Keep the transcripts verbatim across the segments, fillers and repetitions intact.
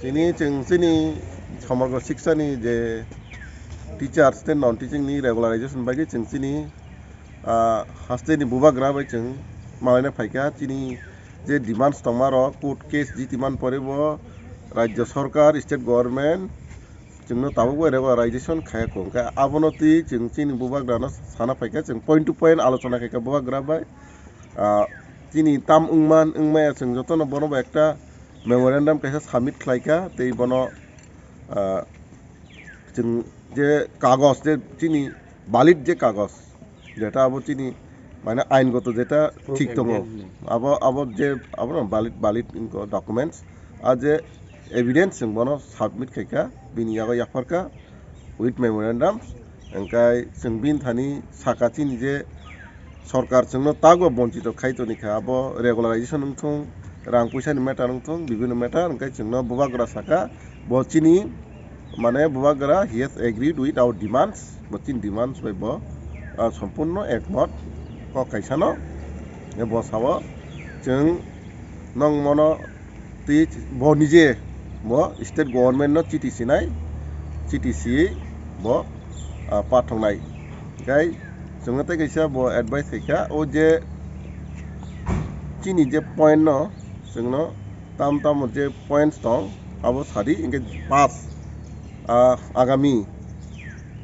Chini chwng chini somogo siksa ni je teachers tei non teaching ni regularization bagwi chwng chini, ah, haste ni bubagra bai chwng malaina phaikha. Chini je demands tongma rok court case jiti man pore bo rajya sarkar, state government, chwngno tabuk bai regularization khaya kho. Hwnkhe abono twi chwng chini bubagrano sana phaikha, chwng point to point alochona khaikha bubagra bai. Ah, chini tam wngman wngmaya chwng jotono bono bo ekta memorandum kaisa submit khlaikha, tei bono, ah, chwng je kagos, je chini valid je kagos, jeta abo chini mane aingoto jeta thik tongo, abo, abo je abono valid, valid wngkha documents, a je evidence chwng bono submit khaikha, bini yago yapharkha with memorandum. Hwnkhe chwng bini thani saka chini je sorkar chwngno tago bonchito khai tonikha, abo regularization wngthung, rang puisa ni matter wngthung, bibhinno matter, hwnkhe chwngno bubagra saka, bo chini, mane, bubagra, he has agreed with our demands, bo chini demands bai bo, ah, sompurno ekmot kok kaisano, bo sao chwng nong mono twi bo nije bo state government no chiti sinai, chiti siwi bo, ah, pathongnai. Hwnkhe chwngno tei kaisa bo advice khaikha, o je chini je point no chwngno tam tamo je points tong abo sadi, hwnkhe pass, ah, agami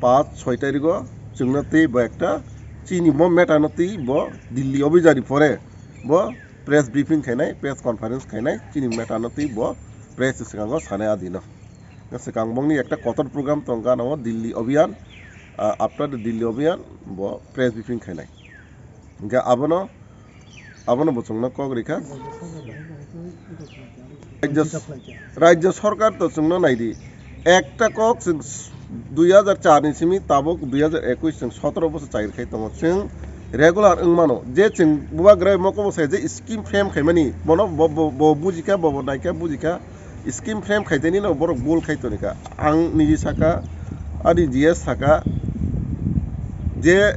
pass soi tarigo chwngno twi bo ekta chini bo matter no twi bo Delhi obijari pore bo press briefing khainai, press conference khainai, chini matter no twi bo press swkango sanai adino. Swkang bongni ekta kotor program tong gana o Delhi Abhiyan, ah, after the Delhi Abhiyan bo press briefing khainai. Hwnkhe abono, abono bo chwngno kok rikha. Rajya, Rajya Sarkar to chwngno naidi. Ekta kok chwng dui hajar char ni simi tabuk dui hajar ekwis chwng sotoro bosor chai rwkhai tongo. Chwng regular wngmano. Je chwng bubagra mokol bwsai je scheme frame khaimani, bono bo, bo, bo bujikha, bo, bo naikha, bujikha. Scheme frame khaiteni no borok bul khai tonikha. Ang niji saka, ani G S saka, je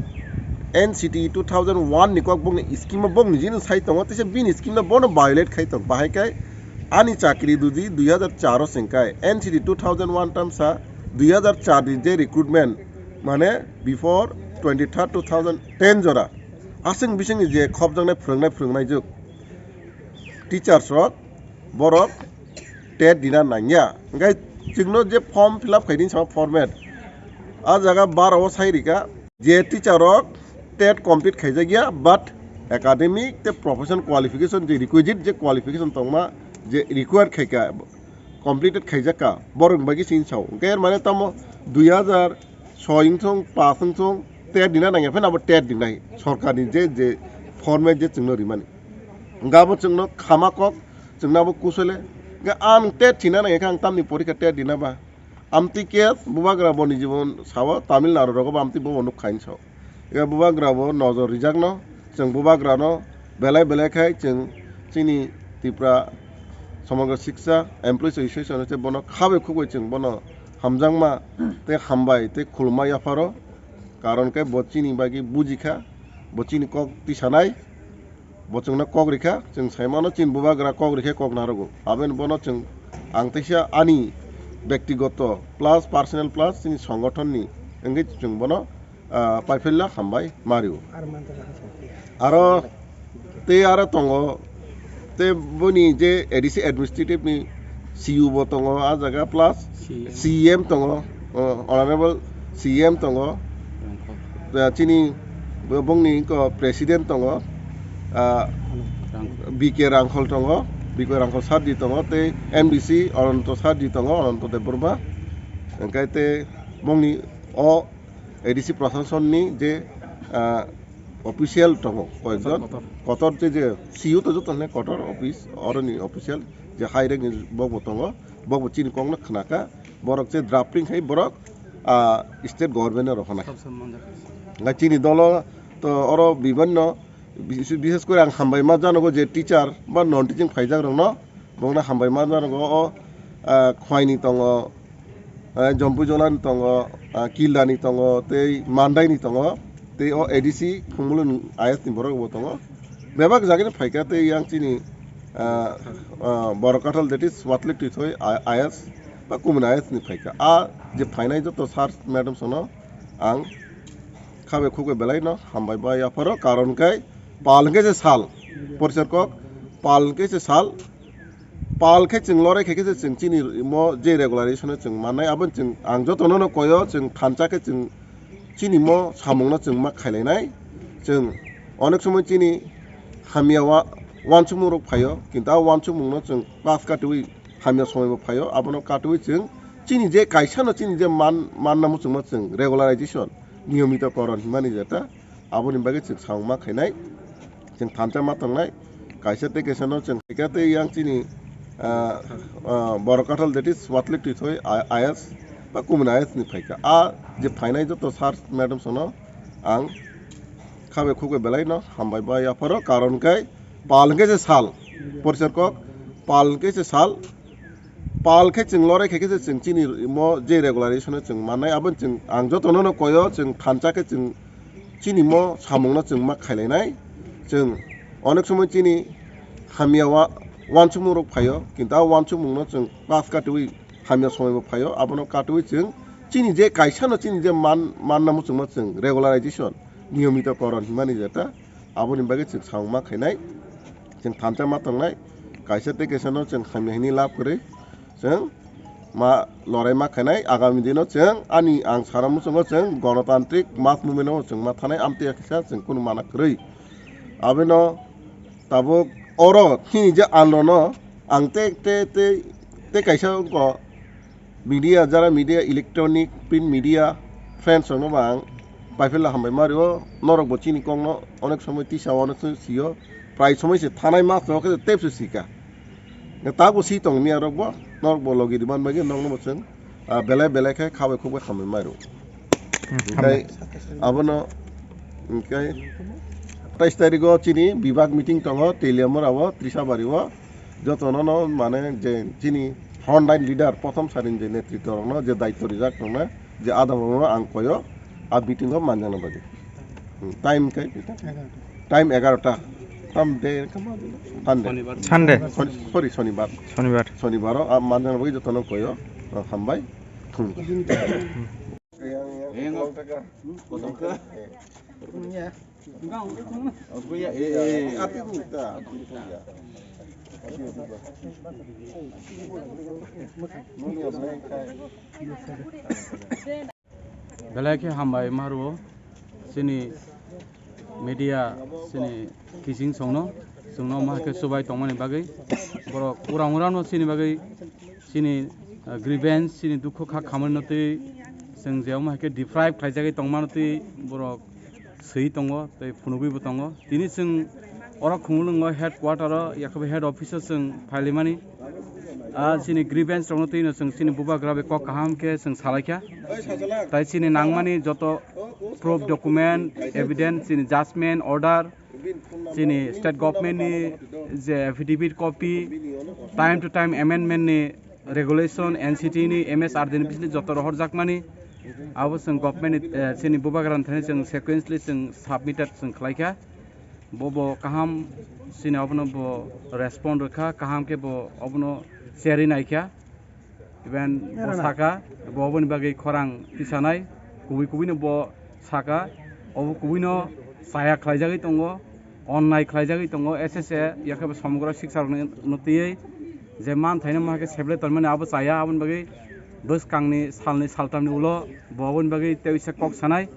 N C T two thousand one ni kok bokni scheme o bok nijino sai tongo, teisa bini scheme no bono violate khai tong. Bahai kai ani chakri dudi dui hajar char o sengkai, N C T two thousand one tamsa dui hajar char ni je recruitment, mane before twenty-third two thousand ten jora. Aswng bisingni je khopjaknai phwrwngnai phwrwngnai juk teachers rok, borok tet dina nangya. Hwnkhe chwngno je form fill up khaidi sama format, a jaga baro o sai rika je teacher rok tet complete khaijakya, but academic tei profession qualification je requisite je qualification tongma je required khaika, completed khaijakka, borok bagwi chini sao. Hwnkhe er mane tamo dui hajar soi wngthung, pass wngthung, tet dina nangya phano abo tet dinai sorkarni je, je format je chwngno rimani. Hwnkhe abo chwngno khama kok, chwngno abo kusole. Hwnkhe ang tet sina nangya khe ang tamni porikha tet dina ba? Amtwi khe bubagra bo niji bo sao, Tamil Nadu rogo bo amtwi bo nukha hinwi sao. Hwnkhe bubagra bo nojor rijakno, chwng bubagrano belai belai khai chwng chini Tripura Somogra Shiksha Employees Association se bono khabai khukbai chwng bono hamjakma tei hambai tei khulumma yapharo. Karon khe bo chini bagwi bujikha, bo chini kok tisanai, bo chwngno kok rikha, chwng saimano chini bubagra kok rikhe kok narogo. Aboni bono chwng ang teisa ani bektigoto plus personal plus chini songothonni wngwi chwng bono, ah, paiphaila hambai mario. Aro tei aro tongo, tei boni je A D C administrative ni C E O bo tongo, a jaga plus C E M. C E M tongo, o, Honorable C E M tongo. Rangkhol. Ah, chini bo-, bongni ko president tongo, ah, Rangkhol. B K Rangkhol tongo, B K Rangkhol sir di tongo, tei M D C Ananto sir di tongo, Ananto Debbarma. Hwnkhe tei bongni o A D C prasasonni je, ah, Official tongo koyekjon, kotor. Kotor je, je C E O to joto hwnle kotor office, oroni official je high rank ni bokbo tongo, bokbo chini kokno khnaka, borok je drafting khai borok, ah, state government no rohornai. Ngai chini dolo to oro bibinno, bis-, bishes kore ang hambai ma janogo je teacher ba non teaching phaijak rokno, bongno hambai ma janogo o, ah, Khwaini tongo, ah, Jompuijolani tongo, ah, Kildani tongo, tei Mandaini tongo, tei o A D C Khumulwng I A S ni borok bo tongo. Bebak jagani phaikha tei yang chini, ah, ah, Borok Kathal, that is Watlik Twithoi I-, I A S ba Kumuni I A S ni phaikha. A je phainai joto sir madam sono ang khabe khukbe belai no hambai ba yapharo, karon khe pal hwnkhe se sal, poriskar kok, pal hwnkhe se sal, pal khe chwng lorai khe khe se chwng chini mo je regularization o chwng mannai, abo chwng ang jotono no koyo, chwng thansa khe chwng chini mo samung no chwng ma khailainai. Chwng onek somoi chini hamya wa-, wansukmung rok phaio, kintu a wansukmung no chwng pass katiwi hamya somoi bo phaio, abono katiwi chwng chini je kaisa no chini je man, manna muchungma chwng regularization, niyomito koron himani jeta, aboni bagwi chwng samung ma khainai, chwng thansa ma tongnai, kaisa tei kaisa no chwng khaikha tei yang chini, ah, ah, Borok Kathal, that is Watlik Twithoi I-, I A S ba Kumuni I A S ni phaikha. A je phainai joto sir madam sono ang khabe khukbe belai no hambai ba yapharo, karon khe pal hwnkhe se sal, poriskar kok, pal hwnkhe se sal, pal khe chwng lorai khe khe se chwng chini mo je regularization o chwng mannai, abo chwng ang jotono no koyo, chwng thansa khe chwng chini mo samung no chwng ma khailainai. Chwng onek somoi chini hamya wa-, wansukmung rok phaio, kintu a wansukmung no chwng pass katiwi hamya somoi bo phaio, abono katiwi chwng chini je kaisa no chini je man, manna muchungma chwng regularization, niyomito koron himani jeta, aboni bagwi chwng samung ma khainai, chwng thansa ma tongnai, kaisa tei kaisa no chwng hamya hini lab kwrwi chwng ma lorai ma khainai. Agami dino chwng ani ang sana muchungo chwng Ganatantrik Mass Movement o chwng ma thanai, amtwi kisa chwng kunu mana kwrwi. Abino tabuk oro chini je androno ang te, te, te, te kaisa wngkha media, jara media, electronic, print media, friends rokno bo ang paipela hambai ma rio, norok bo chini kokno onek somoi tisa o, onek somoi sio, prai somoi se thanai mas no khe tep se sika. Tabuk si tong miya rok bo, norok bo logi di man bagwi nokno bo chwng, ah, belai belai khe khabai khukbai hambai ma rio. Hmm, hingkhai hambai. Abono hingkhai teis tarikh o chini bibak meeting tongo Teliamura o, Trisabari o. Jotono no mane je chini frontline leader, prothom sarin je netritwa rokno je daityo rijak rokno, je adong rokno ang koyo a meeting o manjakna bagwi. Hmm, time kai? Time egarota. Tam de, Sunday. Sunday. Sorry, sorry, Sonibar. Sonibar. Sonibar o, ah, manjakna bagwi jotono koyo. Ah, hambai. Thung. Belai khe hambai ma rwo chini media, chini kising songno, chwngno ma khe chubai tongmani bagwi, borok urang urang no chini bagwi, chini, ah, grievance, chini dukhu kha khamani no twi chwng je omo hai khe deprive khlaijagwi tongmani twi borok swi tongo tei phunugwi bo tongo. Tini chwng oro Khumulwngo headquarter o, yakhe head office o chwng phailaimani. Ah, chini grievance rokno twino chwng chini bubagra bai kok kaham khe chwng salaikha. Tai chini nangmani joto proof, document, evidence, chini judgment, order, chini state government ni je affidavit copy, time to time amendment ni regulation, N C T ni, M S R D ni bisini joto rohorjakmani, abo chwng government ni, eh, chini bubagra ni thani chwng sequentially chwng submitted chwng khlaikha. Bo bo kaham chini abono bo respond rwkha, kaham khe bo obono cherwi naikha. Even bo saka, bo oboni bagwi khorang tisanai, kubui kubui no bo saka, obo kubui no chaya khlaijagwi tongo, onnai khlaijagwi tongo, S S A, yakhe bo somogro siksa rokno twiwi je man thaino ma khe seble tonmani abo chaya, aboni bagwi bwskangni salni saltamni ulo bo oboni bagwi tei uisa kok sanai,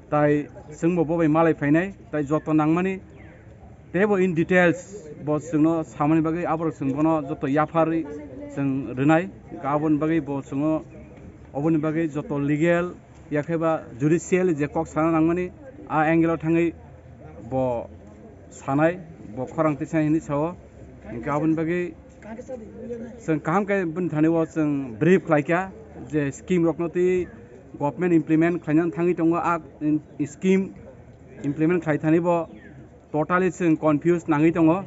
tai chwngbo bo bai malai phainai, tai joto nangmani teibo in details bo chwngno samani bagwi aborok chwng bono joto yapharwi chwng rwnai, aboni bagwi bo chwngno oboni bagwi joto legal yakhe ba judicial je kok sana nangmani a angle o thangwi Bo sanai, bo khorang tisa hinwi sao. Hinkhe aboni bagwi chwng kaham khe bini thani o chwng brief khlaikha je scheme rokno twi government implement khlaina thangwi tongo, a in-, scheme implement khlai thani bo totally chwng confuse nangwi tongo.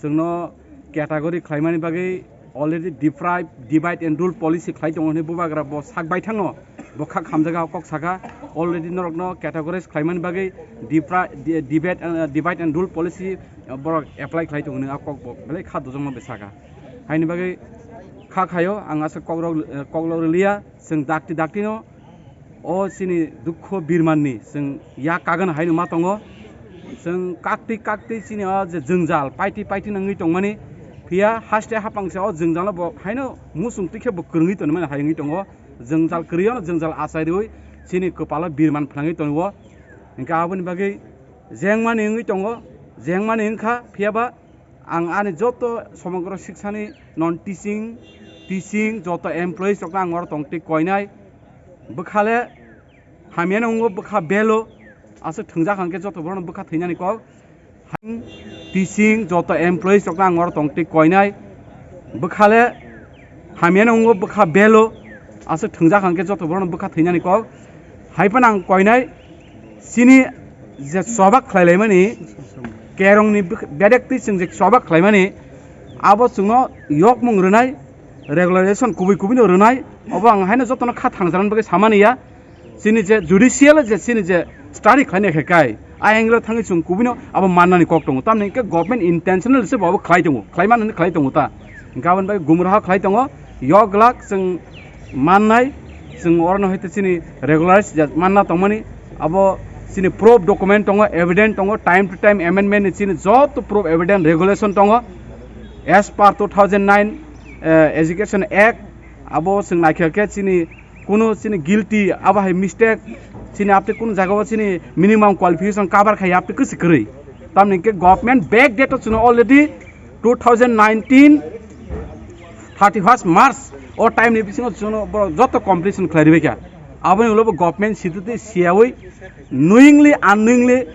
Chwngno category khlaimani bagwi already deprive, divide and rule policy khlai tongo hinwi bubagra bo sak baithangno bo kha khamjaga kok saka. Already norokno categorize khlaimani bagwi depri-, di-, debate, uh, divide and rule policy, uh, borok apply khlai tongo hinwi a kok bo belai kha dujokma bai saka. Haini bagwi kha khaio ang aswk kokrok, uh, koklok rwliya, chwng dakti daktino o chini dukho birmanni chwng yak kagana haino ma tongo. Chwng kaktwi kaktwi chini o je jwngjal paiti paiti nangwi tongmani, phiya haste hapang se o jwngjalno bo haino muchung twi khe bo kwrwngwi tongmani hai wngwi tongo. Jwngjal kwrwino jwngjal achai rwi chini kwpalo birman phnangwi tongo. Hinkhe aboni bagwi jengmani wngwi tongo, jengmani wngkha, phiyaba ang ani joto somogro siksani non teaching, teaching joto employees rokno ang oro tongtwi koinai. Bwkhale hamyano wngo, bwkha belo, aswk thwngjak hwnkhe joto borokno bwkha thwinani kok. Teaching joto employees rokno ang oro tongtwi koinai. Bwkhale hamyano wngo, bwkha belo, aswk thwngjak hwnkhe joto borokno bwkha thwinani kok. Hai phano ang koinai, chini je choba khlailaimani, kerongni bwk-, bedek twi chwng je choba khlaimani, abo chwngno yokmung rwnai, regularization kubui kubui no rwnai, obo ang haino jotono kha thangjarani bagwi samani ya. Chini je judicial je chini je study khlaina khe kai, a angle o thangwi chwng kubui no abo mannani kok tongo. Tamni hwnkhe government intentional se bo abo khlai tongo, khlai mani khlai tongo ta. Hwnkhe aboni bagwi gumraha khlai tongo, yok glak chwng mannai, chwng orono hwnkhe chini regularize je manna tongmani, abo chini proof document tongo, evidence tongo, time to time amendment ni chini joto proof, evidence, regulation tongo. As per two thousand nine, eh, Education Act, abo chwng naikha khe chini kunu chini guilty, abo hai mistake, chini apte kunu jaga o chini minimum qualification cover khai apte kwsi kwrwi. Tamni hwnkhe government back date o chwngno already two thousand nineteen thirty-first March o time ni bisingo chwngno borok joto completion khlai rwbaikha. Aboni ulo bo government sitwtwi siyaui knowingly, unknowingly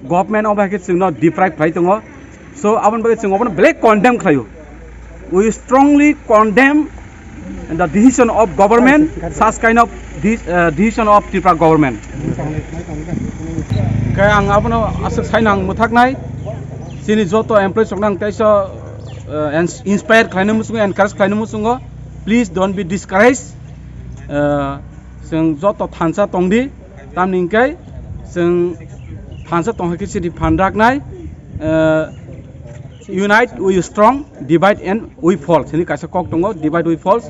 government obo hai khe chwngno deprive khlai tongo. So, aboni bagwi chwng obono belai condemn khlaio. We strongly condemn the decision of government, such kind of de-, uh, decision of Tripura government. Khe ang abono aswk saino ang mwthaknai, chini joto employees rokno ang teisa, uh, ins-, inspire khlaina muchungo, encourage khlaina muchungo, please don't be discouraged. Uh, chwng joto thansa tongdi, tamni hwnkhe chwng thansa tongkha khe chini phan raknai, uh, unite we strong, divide and we fall. Chini kaisa kok tongo, divide we fall.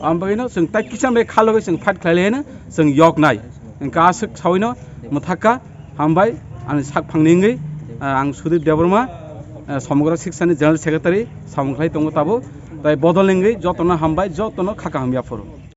Ang bagwino chwng tai kisa bai khalogwi chwng fight khlai laino chwng yoknai. Hwnkhe aswk sawino mwthakha, hambai, ani sak phangni wngwi, ah, ang Sudip Debbarma, ah, Somogra Siksani General Secretary samung khlai tongo tabuk. Tai bodol wngwi jotono hambai, jotono kha kaham yaphuru.